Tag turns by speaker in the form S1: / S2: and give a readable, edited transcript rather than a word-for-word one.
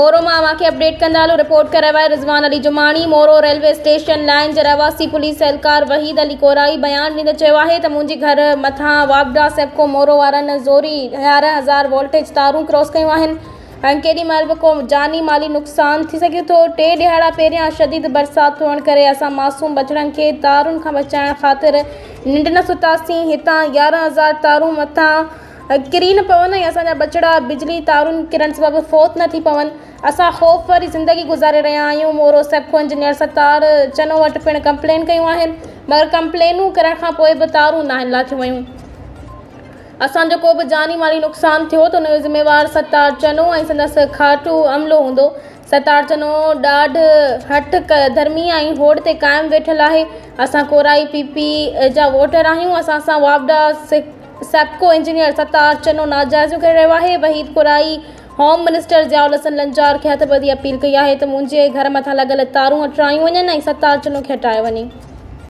S1: مورو مان اوهان کي اپڊيٽ ڪندا هلون رپورٽ ڪري رهيو آهي Rizwan Ali Jamani Moro railway station line جي رهواسي پوليس اهلڪار وحيد علي ڪورائي بيان ڏيندي چيو آهي ته منهنجي گهر مٿان واپڊا سيپڪو مورو وارن زوري 11000 وولٽيج تارون ڪراس ڪيون آهن ۽ ڪيڏي مهل به ڪو جاني مالي نقصان ٿي سگهي ٿو ٽي ڏهاڙا پهريان شديد برسات هئڻ ڪري اسان معصوم ٻچڙن کي تارن کان بچائڻ خاطر ننڊ نه ستاسين هتان 11000 تارون مٿان ڪري نه پون ۽ اسان جا ٻچڙا بجلي تارن ڪرڻ سبب فوت نه ٿي پون. اسان خوف واري زندگي گذاري رهيا آهيون. مورو سيپڪو انجنيئر ستار چنو وٽ پڻ ڪمپلين ڪيون آهن مگر ڪمپلينون ڪرڻ کان پوء به تارون ناهن لاٿيون ويون. اسان جو ڪو به جاني مالي نقصان ٿيو ته ان جو ذميوار ستار چنو ۽ سندس کاٽو عملو هوندو. ستار چنو ڏاڍ هٺ ڌرمي ۽ هوڏ تي قائم ويٺل آهي. اسان ڪورائي پي پي جا ووٽر آهيون. اسان سان واپڊا سيپڪو انجنيئر ستار چنو ناجائزيون ڪري رهيو آهي. وحيد ڪورائي هوم منسٽر ضياء الحسن لنجار کي هٿ ٻڌي اپيل ڪئي آهي ته منهنجي گهر مٿان لڳل تارون هٽرايون وڃن ۽ ستار چنو کي هٽايو وڃي.